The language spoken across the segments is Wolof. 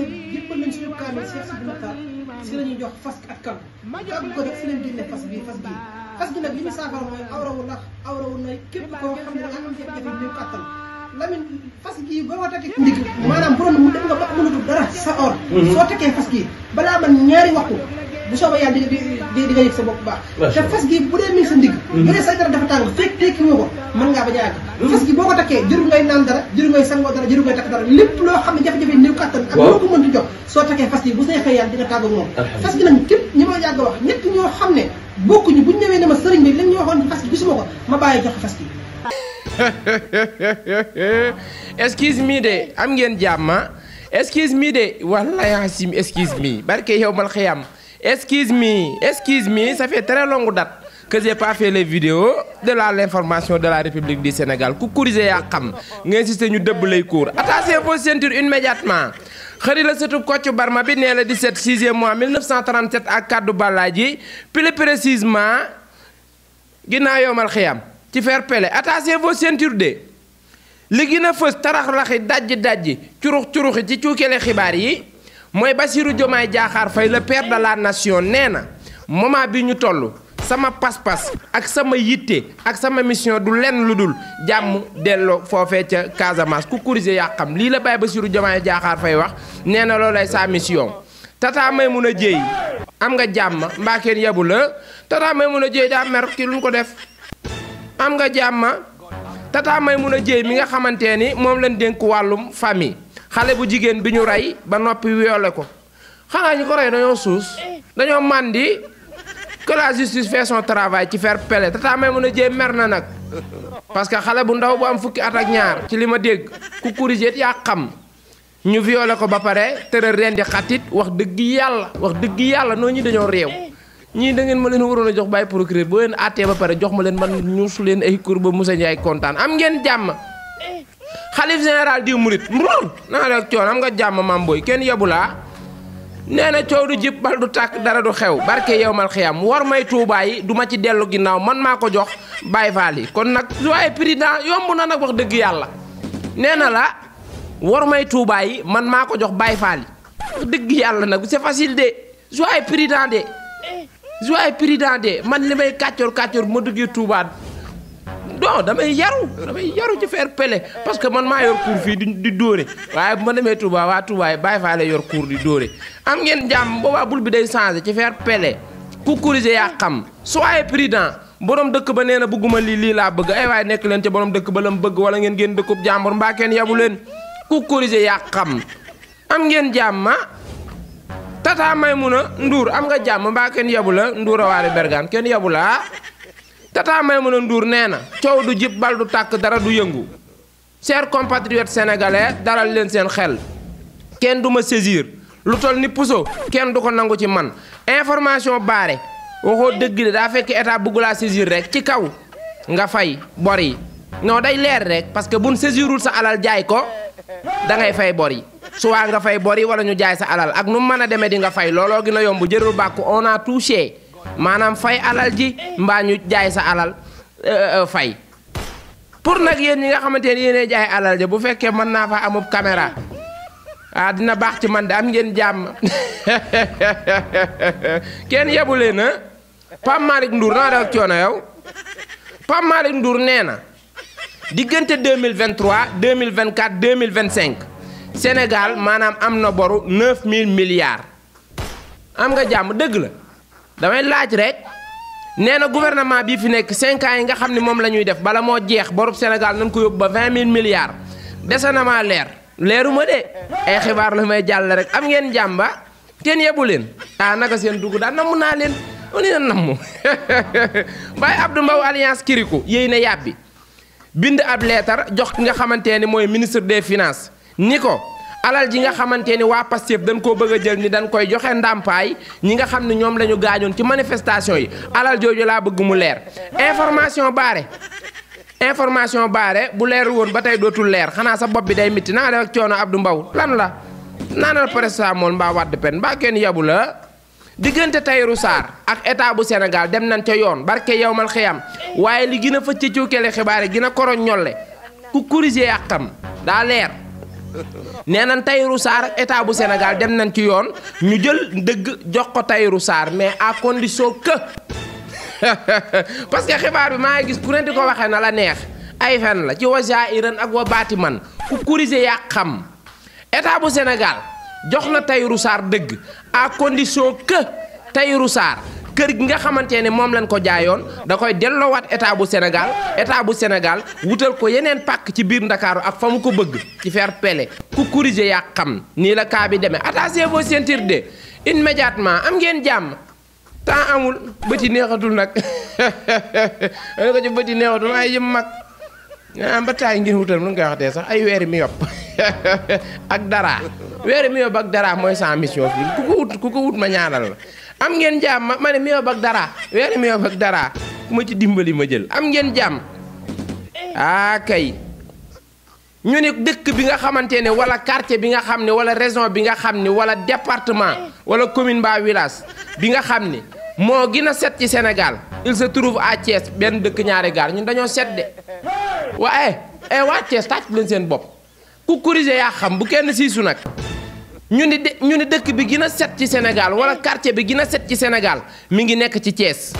ne jébbal nañ suñu kaamil Cheikh Sidi Mokhtar si la ñuy jox fas ak kan kàggu ko rek si leen génne fas gi nag li ñu saafara mooy awrawu ndax awrawu na képp koo xam ne am jafe-jafe néew kàttan Lamine fas gii boo ko takkee ndig maanaam bu doon mu dem nga ba mënatul dara sa or soo takkee fas gii balaa man ñaari waxtu bu soobee yàlla di nga yëg sa bopp baax te fas gi bu dee mi ngi sa ndig bu dee say dara dafa tàng fekk tekki woo ko mën ngaa ba jaayag fas gi boo ko takkee jëru ngay naan dara jëru ngay sangoo dara jëru ngay takk dara lépp loo xam ne jafe-jafe néew kàttan ak loo ko mën di jox soo takkee fas gi bu neexee yàlla di nga tàggu moom fas gi nag képp ñi ma yàgg wax ñett ñoo xam ne bokkuñu buñ ñëwee ne ma sëriñ bi lañ ñu waxoon fas gi gisuma ko ma bàyyi jox fas gi excuse me de am ngeen jàmm excuse me de wallahi hasim excuse me barke yow mal xiyam excuse me ça fait très longue date que j'ai pas fait les vidéos de l'information de la République du Sénégal ku kurise yaa xam nga insisté ñu dëbb lay cour attachez vos ceintures immédiatement xëri la sëtub Kocc Barma bi nee la 17 6e mois 1937 ak kaddu Balaaji plus précisément ginnaaw yow mal xiyam ci faire pele attachez vos ceintures de li gën a fës tarax-raxi dajji curuxi ci cuukele xibaar yi mooy Bassirou Diomaye Diakhar Faye le père de la nation nee na moment bi ñu toll sama pas-pas ak sama yitte ak sama mission du lenn lu dul jàmm delloo foofee ca Casamance ku kurise yaa xam lii la Baye Bassirou Diomaye Diakhar Faye wax nee na loolay sa mission Tata Maimouna Dièye am nga jàmm mbaa kenn yabu la Tata Maimouna Dièye daa mer ki luñ ko def am nga jàmm Tata Maimouna Dièye mi nga xamante ni moom lañ dénk wàllum famille xale bu jigéen bi ñu rey ba noppi violé ko xanaa ñu ko rey dañoo suus dañoo màndi que la justice fait son travail ci faire pele Tata Maimouna Dièye mer na nag parce que xale bu ndaw bu am fukki at ak ñaar ci li ma dégg ku corrigé yaa xam ñu violé ko ba pare tëral rendi xatit wax dëgg yàlla noonu ñi dañoo réew ñii da ngeen ma leen waroon a jox bàyyi procureur boo leen àttee ba pare jox ma leen man ñuusu leen ay kur ba Moussa Ndiaye kontaan am ngeen jàmm xalif général di murit mbur naa rek coon am nga jàmm mam booy kenn yebu laa nee na coow du jib bal du tàkk dara du xew barke yow mal xiyam war may Tuubaa yi du ma ci dellu ginnaaw man maa ko jox Baay Faal yi kon nag waaye président yomb na nag wax dëgg yàlla nee na la war may Tuubaa yi man maa ko jox Baay Faal yi wax dëgg yàlla nag c'est facile de joie président de man li may kàccoor bu ma duggee Touba non damay yaru ci faire pele parce que man maa yor cour fii di dóore waaye bu ma demee Touba waa Touba yi Baye Fall yor cour di dóore am ngeen jàmm boobaa bul bi day changé ci faire pele ku corriger yaa xam soyez prudent borom dëkk ba nee na bëgguma lii laa bëgg ay waaye nekk leen ca borom dëkk ba la mu bëgg wala ngeen génn dëkkub jàmbur mbaa kenn yabu leen ku corriger yaa xam am ngeen jàmm Tata Maimouna Ndour am nga jàmm mbaa kenn yabu la Ndour a waari bergaan kenn yabu la Tata Maimouna Ndour nee na coow du jib bal du tàkk dara du yëngu chers compatriotes sénégalais dalal leen seen xel kenn du ma saisir lu toll ni puso kenn du ko nangu ci man information baare waxoo dëgg de daa fekk état bëgg laa saisir rek ci kaw nga fay bor yi non day leer rek parce que buñ saisirul sa alal jaay ko da ngay fay bor yi soit nga fay bor yi wala ñu jaay sa alal ak nu mu mën a demee di nga fay looloo gën a yomb jërul bàkku on a touché maanaam fay alal ji mbaa ñu jaay sa alal fay pour nag yéen ñi nga xamante ne yéenay jaay alal ja bu fekkee mën naa fa amub caméra dina baax ci man de am ngeen jàmm kenn yebulee na Pape Malick Ndour naa def coono yow Pape Malick Ndour nee na diggante 2023 2024 2025 Sénégal maanaam am na boru 9000 milliards am nga jàmm dëgg la damay laaj rek nee na gouvernement bii fi nekk 5 ans yi nga xam ne moom la ñuy def bala moo jeex borub Sénégal nañ ko yóbbu ba 20000 milliards dese na maa leeruma de ay xibaar la may jàll rek am ngeen jàmba kenn yebu leen naka seen dugg daal namm naa leen on est namm Baye Abdou Mbow alliance Kirikou yéy na yàbbi bind ab leetar jox ki nga xamante ni mooy ministre des finances ni ko alal ji nga xamante ni waa Pastef dañ koo bëgg a jël ni dañ koy joxe ndàmpaay ñi nga xam ne ñoom la ñu gaañoon ci manifestation yi alal jooju laa bëgg mu leer information baare bu leer woon ba tey dootul leer xanaa sa bopp bi day mitti naa def ak coono Abdou Mbow lan la naanal paracetamol mbaa wadd pen mbaa kenn yabu la diggante Tahirou Sarr ak état bu Sénégal dem nañ ca yoon barke yow mal xiyam waaye li gën a fëcc ci cuukele xibaar yi gën a koroñ ñolle ku corriger yàqam daa leer nee nañ Tahirou Sarr ak état bu Sénégal dem nañ ci yoon ñu jël dëgg jox ko Tahirou Sarr mais à condition que parce que xibaar bi maa ngi gis ku ne di ko waxee na la neex ay fen la ci wa jairan ak wa baatiman ku kurise yaa xam état bu Sénégal jox na Tahirou Sarr dëgg à condition que Tahirou Sarr kër gi nga xamante ne moom lañ ko jaayoon da koy delloowaat état bu Sénégal wutal ko yeneen pàkk ci biir Ndakaaru ak fa mu ko bëgg ci faire pele ku corriger yaa xam nii la kaa bi demee attachez vos ceintures de immédiatement am ngeen jàmm temps amul bëti neexatul nag ko ci bëti neexatul ay yëm mag ba taay ngeen wutal nu nga waxatee sax ay weeri mi yopp ak dara weeri mi yopp ak dara mooy sa mission fii ku ko wut ma ñaanal la am ngeen jàmm ma ne mi yopp ak dara weeri mi yopp ak dara ku ma ci dimbali ma jël am ngeen jàmm kay ñu ne dëkk bi nga xamante ne wala quartier bi nga xam ne wala région bi nga xam ne wala département wala commune ba village bi nga xam ne moo gën a set ci Sénégal il se trouve à Thiès benn dëkk ñaari gaar ñun dañoo set de waa Thiès tàcc leen seen bopp ku corriger yaa xam bu kenn siisu nag ñu ni dëkk bi gën a set ci Sénégal wala quartier bi gën a set ci Sénégal mi ngi nekk ci Thiès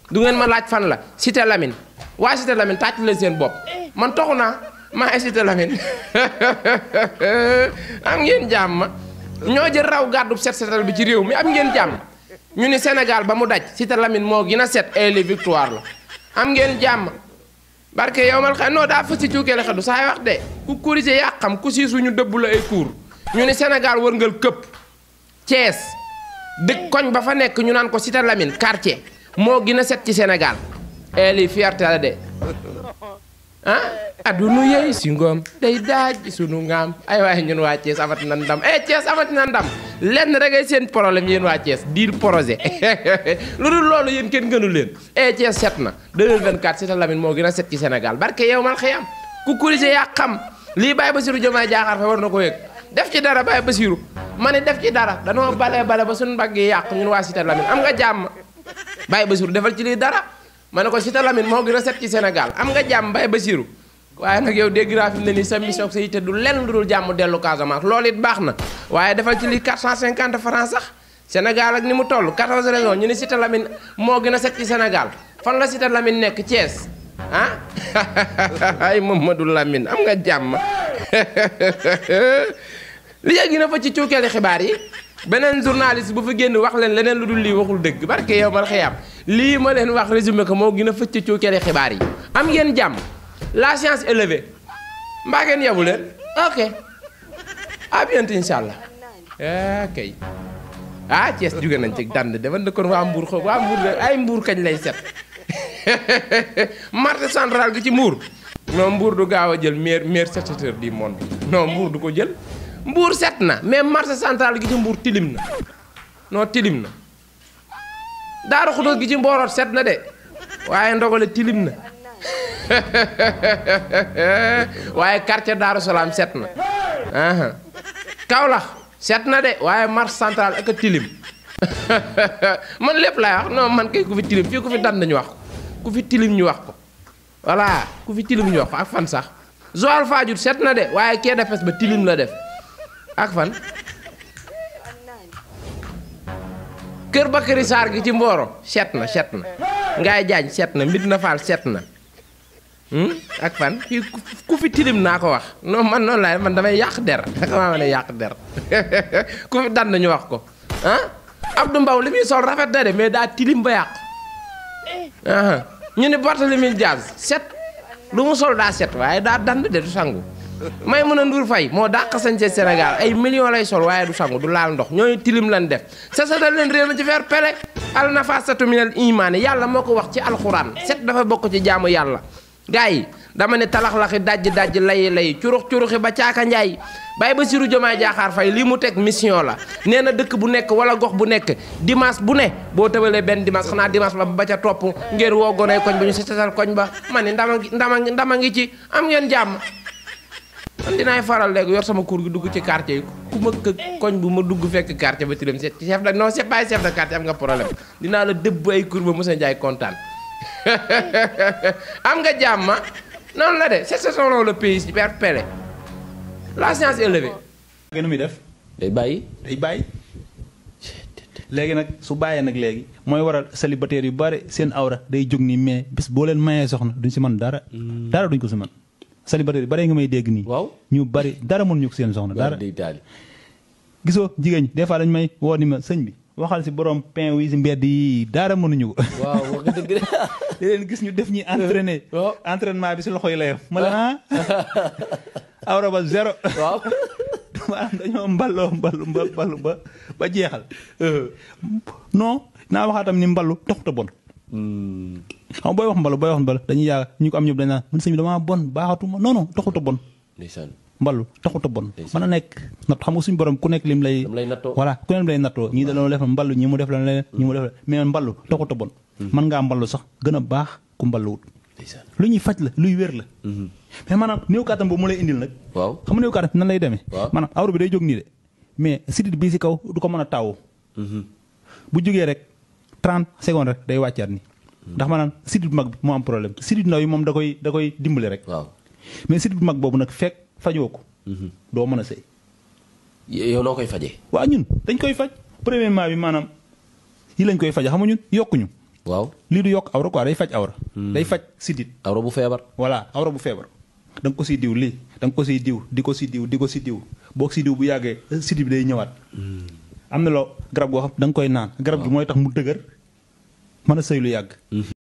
du ngeen ma laaj fan la Cité Lamine waa Cité Lamine tàcc leen seen bopp man toxu naa maa ngi Cité Lamine am ngeen jàmm ñoo jël raw gàddu set setal bi ci réew mi am ngeen jàmm ñu ni Sénégal ba mu daj Cité Lamine moo gën a set et les victoire la am ngeen jàmm barke yow mal xëy non daa fës ci cuukee la xedu saay wax de ku corriger yaa xam ku siisu ñu dëbb la ay cours ñu ni Sénégal wërngal këpp Thiès dëkk koñ ba fa nekk ñu naan ko Cité Lamine quartier moo gën a set ci Sénégal et les fierté la de adunu yeey si ngoom day daaj sunu ngaam ay waaye ñun waa Thiès amati na ndam Thiès amati na ndam lenn rek ay seen problème yéen waa Thiès diir projet lu dul loolu yéen kenn gënu leen Thiès set na 2024 Cité Lamine moo gën a set ci Sénégal barke yow mal xëyam ku corriger yaa xam lii Baye Bassirou Diomaye Diakhar Faye war na ko yëg def ci dara Baye Bassirou ma ne def ci dara danoo bale ba suñu mbagg yi yàq ñun waa Cité Lamine am nga jàmm Baye Bassirou defal ci lii dara ma ne ko Cité Lamine moo gën a set ci Sénégal am nga jàmm Baye Bassirou waaye nag yow dégg naa fi ne ni sa mission sa yitte du lenn lu dul jàmm dellu Casamance loolu it baax na waaye defal ci lii 450 francs sax Sénégal ak ni mu toll 14 régions ñu ne Cité Lamine moo gën a set ci Sénégal fan la Cité Lamine nekk Thiès ay Mamadou Lamine am nga jàmm li yéegi na fa ci cuukeeli xibaar yi beneen journaliste bu fa génn wax leen leneen lu dul lii waxul dëgg barke yow mal xëyam lii ma leen wax résumé ko moo gën a fëcc ci cuukeeli xibaar yi am ngeen jàmm la science élevée mbaa ngeen yabu leen ok à bientôt incha allah kay Thiès jóge nañ ci dand dafa dëkkoon waa Mbour ay Mbour kañ lay set marché central gi ci Mbour non Mbour du gaaw a jël meilleur secteur du monde non Mbour du ko jël Mbour set na mais marché central gi ci Mbour tilim na non tilim na Daaru Xudoos gi ci Mbooroot set na de waaye ndogale tilim na waaye quartier Daaru Salaam set na Kaolack set na de waaye marché central ak a tilim man lépp laay wax non man kay ku fi tilim fii ku fi dand ñu wax ko ku fi tilim ñu wax ko voilà ku fi tilim ñu wax ko ak fan sax Joal Fadiouth set na de waaye kee defes ba tilim la def ak fan Kër Bakary Sarr gi ci Mboro set na Ngaye Diagne set na Medina Fall set na ak fan fii ku fi tilim naa ko wax non man noonu laay man damay yàq der maa ma ne yàq der ku fi dand ñu wax ko Abdou Mbow li muy sol rafet na de mais daa tilim ba yàq ñu ne Barthélémy Dias set lu mu sol daa set waaye daa dand de du sangu Maïmouna Ndour Faye moo dàq sañse Sénégal ay millions lay sol waaye du sangu du laal ndox ñooñu tilim lan def sa setal leen réew mi ci faire pele al nafasatu minal imaani yàlla moo ko wax ci alxuraan set dafa bokk ci jaamu yàlla gars yi dama ne talaxlaxi dajj lay curuxi ba caaka njaay Baye Bassirou Diomaye Diakhar Faye lii mu teg mission la nee na dëkk bu nekk wala gox bu nekk dimanche bu ne boo tëbalee benn dimanche xanaa dimanche ba ca topp ngeen woo goney koñ ba ñu setal koñ ba ma ne ndama ngi ci am ngeen jàmm man dinaay faral léegi yor sama cour gi dugg ci quartier yi ku ma koñ bu ma dugg fekk quartier ba tilim chef de non c'est pas chef de quartier am nga problème dinaa la dëbb ay cour ba Moussa Ndiaye kontaan am nga jàmm noonu la de c'est selon le pays super pele la science est levée. nu muy def. day bàyyi. léegi nag su bàyyee nag léegi mooy waral célibataire yu bari seen awra day jóg nii mais bis boo leen mayee soxna duñ si mën dara. dara duñ ko si mën. célibataire yu bari nga may dégg nii. waaw ñu bari dara mënuñu ko seen soxna dara. gisoo jigéen ñi des fois dañ may woo ni ma sëñ bi waxal si borom pain wi si mbedd yi dara mënuñu ko. waaw wax nga dëgg di leen gis ñu def ñi entraîné. entraînement bi si loxo yi la yem. ma la awra ba zéro. waaw. maanaam dañoo mballu ba jeexal. non naa waxaatam ni mballu taxut a bon. xam booy wax mballu dañuy yàgg ñu ko am ñëpp dañ naan man sëñ bi damaa bon baaxatuma non non taxut a bon. ndeysaan mballu taxut a bon. mën a nekk natt xam nga suñu borom ku nekk lim lay. nattoo voilà ku nekk lim lay nattoo ñii da doon def mballu ñii mu def la leneen ñii mu def la mais mballu taxut a bon. mën ngaa mballu sax gën a baax ku mballuwut. lu ñuy faj la luy wér la. mais maanaam néew kàttan boobu mu lay indil nag. waaw xam nga néew kàttan nan lay demee. maanaam awra bi day jóg nii de mais sidit bii si kaw du ko mën a taw. bu jógee rek 30 secondes rek day wàccaat ni ndax maanaam sidit bu mag bi moo am problème sidit ndaw yi moom da koy dimbali rek. waaw mais sidit bu mag boobu nag fekk fajoo ko. doo mën a sëy. yow noo koy fajee. waaw ñun dañ koy faj premièrement bi maanaam yi lañ koy faje xam nga ñun yokkuñu. waaw lii du yokk awra quoi day faj awra. day faj sidit. awra bu feebar. voilà awra bu feebar. da nga ko siy diw lii da nga ko siy diw di ko si diw di ko si diw boo si diw bu yàggee sidit bi day ñëwaat. am na loo garab goo xam da nga koy naan. garab gi mooy tax mu dëgër mën a sëy lu yàgg.